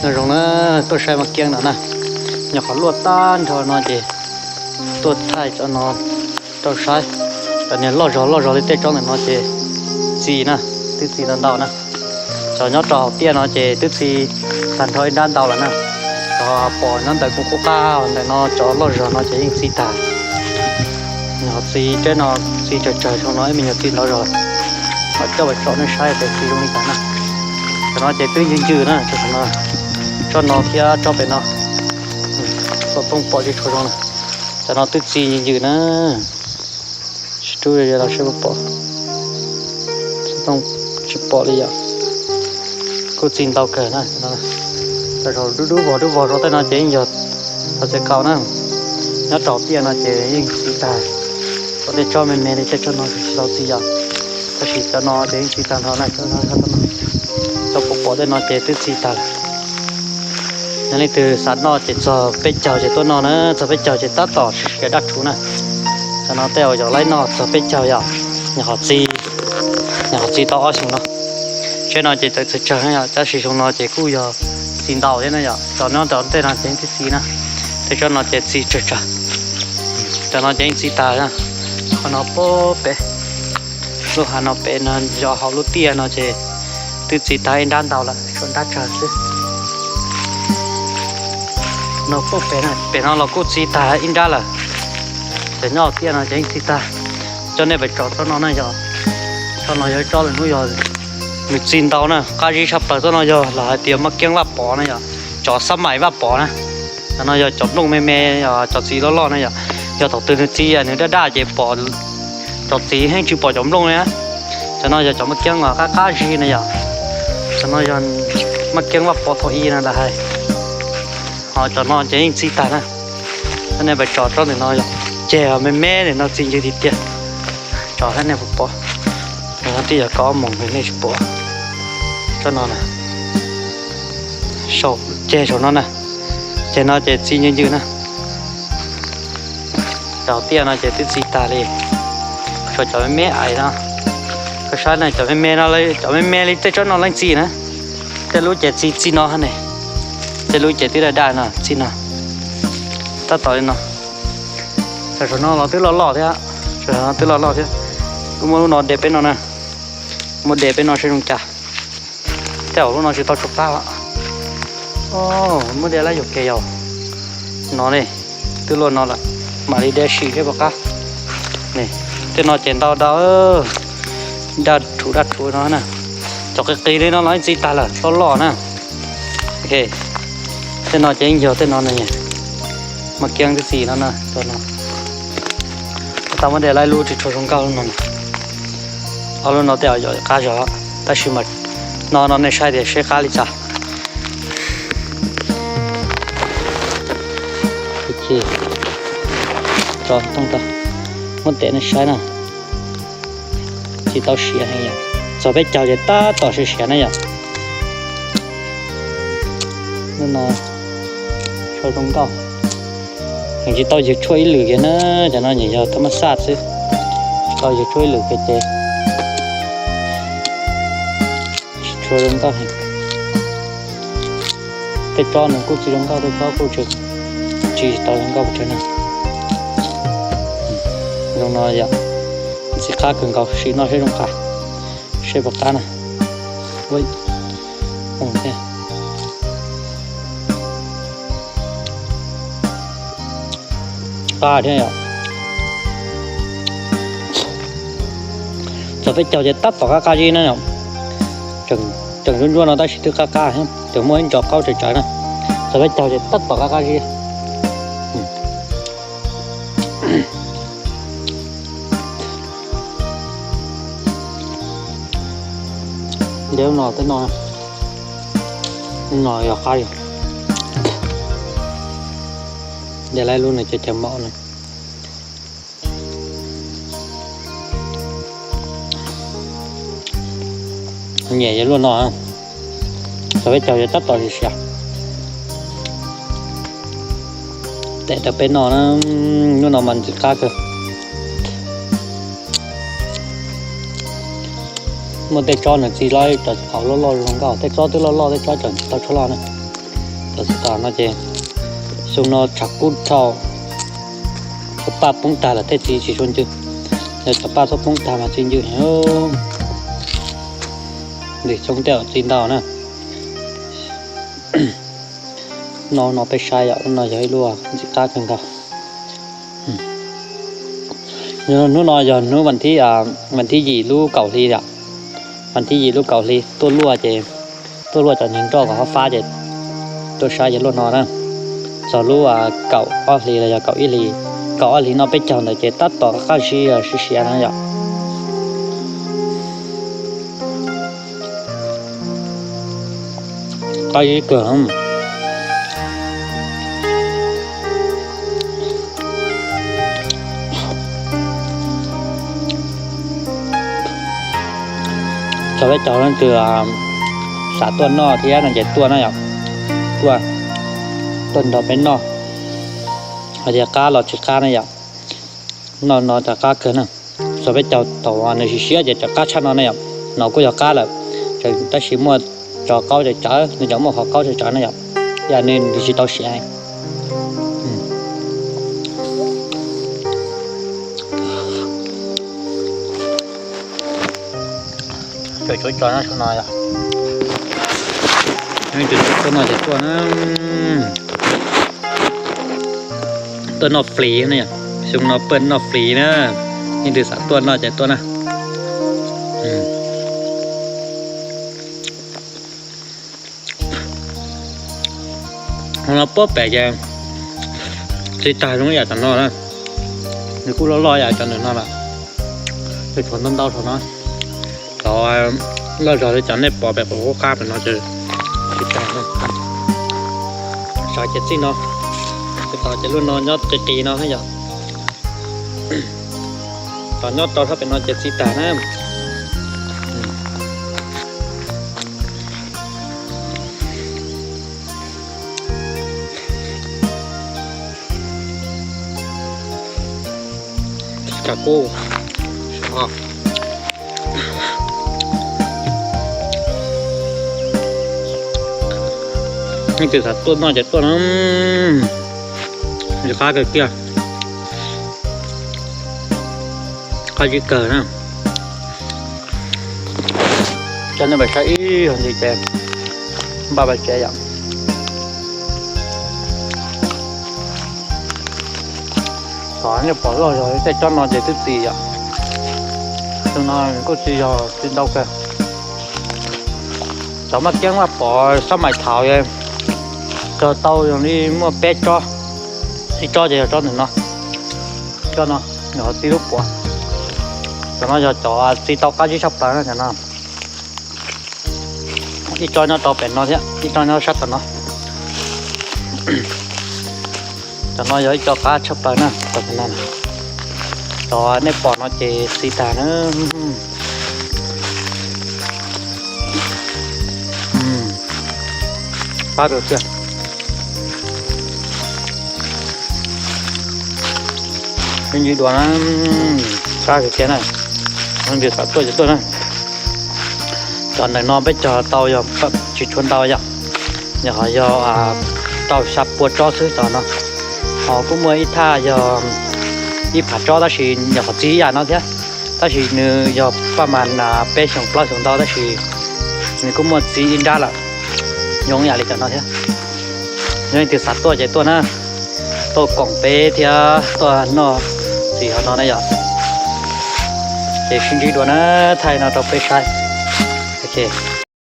Nyob zoo na, tuaj saib mas kiab no na, nyuam qhuav luaj tag nrho no ces tuaj thaij cov no rau saib. Cov niag loj zog loj zog li tej tsob ntawm no ces txi na, twb txi ntau ntau na. Cov nyob rau hauv tiaj no ces twb txi tag nrho ib nrab ntau lawm na. Cov pom nyob ntawm kuv qub qab ntawm no cov loj zog no ces yeej txi tag. Nyuam qhuav txi teb no, txi tsawg tsawg zoo no ib me nyuam txi ntau zog lawm. Ho coj pais tsom nej saib tias txi zoo li cas na. Cov no ces twb ncw ncw na, tsob no, tsob no thiab tsob pem no. Xov tooj pom tsis tshua zoo na. Cov no twb txi ncw ncw na. Tsis rub los seb puas pom. Xov tooj tsis pom li yom. Kuj txi ntau kawg na. Cov dub dub vog dub vog rau tej no ces yeej yog txhov txiv kaus na. Nyob rau hauv tiaj no ces yeej txi tag. Cov tej tsob me me li tej tsob no tsis tau txi yom. Tab sis cov no ces yeej txi tag nrho na, cov no, cov pom pom tej no ces twb txi tag lawm. Yog leej twg xav noj ces txog peb caug ces tuaj noj na, txog peb caug ces tab tom siav daj rhuv na. Cov no tej uas yog laib noj txog peb caug yom, nyuam qhuav txi, nyuam qhuav txi tau ob xyoos no. Tsob no ces txawm txawg tsawg na yom, tab sis xyoo no ces kuj yog txi ntau thiab na yom, cov nyob rau tej no ces twb txi na, tej tsob no ces txi tsawg tsawg. Cov no ces yeej txi tag na, qhov no pem, lub hav no pem no yog hauv lub tiaj no ces twb txi tag ib nrab ntau lawm, tshuav nrab tsawg xwb. No pem, pem no los kuj txi tag ib nrab lawm. Cov nyob hauv tiaj no ces yeej txi tag. Coj nej pais tsom tsob no na yom. Tsob no yog ib tsob lwm hnub yog nws txi ntau na, qab zib tshaj plaws. Tsob no yog los hais tias maj kiab Vaj Pov na yom, cov xab mais Vaj Pov na. Cov no yog cov nplooj me me, cov txiv loj loj na yom. Yog thaum twg nws txi nws daj daj ces pom cov txiv heev tsis pom cov nplooj li. Cov no yog cov maj kiab qab qab zib na yom. Cov no yog maj kiab Vaj Pov thaum ub na lawv hais. Ho cov no ces yeej txi tag na. Coj nej pais tsom tsob ntawm no yom, ceg me me ntawm no txi ncw tiag tiag. Tsom saib nej puas pom. Twb yog kaum ob moos nej tsis pom. Tsob no na, saum ceg saum no na, ceg no ces txi ncw ncw na. Cov tiaj no ces twb txi tag li. Tshuav cov me me ais no, koj saib na, cov me me no, cov me me li tej tsob no leej txi na. Tej lub ces txi txij no ne, tej lub ces twb daj daj no txij no. Tab tom li no. Tam sim no los twb loj loj thiab, tam sim no twb loj loj thiab. Kuv muab lub no de peb no na, muab de peb no seb zoo cas. Tej zaum lub no tsis tau tsuas qab. Muab de lawm yuam kev yom. No ne, twb luaj no lawm, mam li de sim seb puas qab. Tej no ces ntau ntau, daj rhuv daj rhuv no na. Cov qis qis li no los txi tag lawm, loj loj na. Tej no ces yeej yog tej no na, maj kiab twb txi no na. Tau muab de lawm, lub tsis tshua zoo nkauj no. Ob lub no tej zaum yog qab zog, tab sis mas no no nej saib tias seb qab li cas. Tso tooj tau, muab tes nej saib na. Tsis tau siav heev yom, txog peb caug ces tab tom siav siav na yom. Lub no tshua zoo nkauj, nws tsis tau ywg tshuaj ib lwm kiag na, cov no nws yog thab mab xaj xwb, tsis tau ywg tshuaj ib lwm kiag ces tsis tshua zoo nkauj heev. Tej tsob nws kuj tsis zoo nkauj, tej tsob kuj tsis tau zoo nkauj pes tsawg na. Zoo no yom, ntxim qab kawg nkaus, sim noj seb zoo qab, seb puas qab na. Qab thiab yom. Txog peb caug ces tab tom qab qab zib na yom. Tseem ntsuab ntsuab no tab sis twb qab qab thiab, tseem muaj ib ntsos qaub tsawv tsawv na. Txog peb caug ces tab tom qab qab zib. De lub no tej no, lub no yog qab li. De lawm lub no cov chaw mom no. Nyiam yog lub no, txog peb caug yog tab tom siav siav. Tes rau peb no na, lub no mas ntxim qab kawg. Muaj tej tsob nws txi lawm, cov qau loj loj zoo nkauj, tej tsob twb loj loj, tej tsob tseem tsis tau tshuaj loj na. Cov txi tas no ces xyoo no tshav kub dhau, cov paj poob tag lawm thiaj txi tsis tshua ncw. Yog cov paj txhob poob tag mas txi ncw heev. Ntim xyoo tej zaum txi ntau na. No no peb saib yom, no yog ib lub ntxim qab kawg nkaus. Hnub no yog hnub vas thib, vas thib yim lub kaum hli yom. Vas thib yim lub kaum hli tuaj luaj ces, tuaj luaj cov niag nroj kom ho fab ces tuaj saib ces luaj no na. Txog lub kaum ob hlis los yog kaum ib hlis, kaum ob hlis no peb caug ntawd ces tab tom qab zib siav siav na yom. Qab zib kawg. Txog peb caug leej twg xav tuaj noj thiab no ces tuaj na yom. Tuaj, tuaj nrog peb noj, hais tias qab los tsis qab na yom. Noj no rov qab kawg na. Txog peb caug thaum nws siav siav ces rov qab tshaj no na yom. No kuj yog qab lawm, tab sis muaj cov qaub tsawv tsawv, nws cov muaj qhov qaub tsawv tsawv na yom. Yam nws tsis tau siav. Cov tso no, tuaj no ces tuaj na. Tuaj noj flis na yom. Xyoo no peb noj flis na. Leej twg xav tuaj noj ces tuaj na. Hmo no puab pem ces txi tag zoo yam cov no na. Nws kuj loj loj yam cov ntawm no lawm. Tshuav ntau ntau thaum no. Cov loj zog li cov nej pom pem quav qub qab pem no ces txi tag. Sav ces txij no, txij tod ces lub no nyob qis qis no yom. Cov nyob rau sab pem no ces txi tag na. Kav kub. Leej twg xav tuaj noj ces tuaj na. Qab kawg kiag. Qab zib kawg na. Coj nej mus saib ib zaug ntxiv ces npaj pais tsev yom. Tod nej pom loj zog tej tsob no ces twb txi yom. Xyoo no kuj txi zog txi ntau kawg. Cov maj kiab maj pom sab mais thaum txog tau zoo li muaj peb tsob. Ib tsob ces yog tsob ntawm no, tsob no, nws ho txi lub puav. Cov no yog cov txi tau qab zib tshaj plaws na cov no. Ib tsob nyob rau pem no thiab ib tsob nyob sab tom no. Cov no yog ib co qab tshaj plaws na, cov no. Cov nej pom no ces txi tag na. Qab kawg kiag. Sib ntsib dua na, qab kawg kiag na. Leej twg xav tuaj ces tuaj na. Cov ntawm no peb cog tau yog tsis tshua ntau yom, yog ho yog rau xya pua tsob xwb cov no. Ho kuj muaj ib thaj yog ib phav tsob tab sis yog qhov txi ib yam no thiab, tab sis nws yog paj mas peb xyoos plaub xyoos ntau tab sis nws kuj muaj txi ib nrab lawm, zoo ib yam li cov no thiab. Yog leej twg xav tuaj ces tuaj na, tuaj koom peb thiab tuaj noj txiv hauv no na yom. Ces sib ntsib dua na, thaij no rau peb saib. Ok.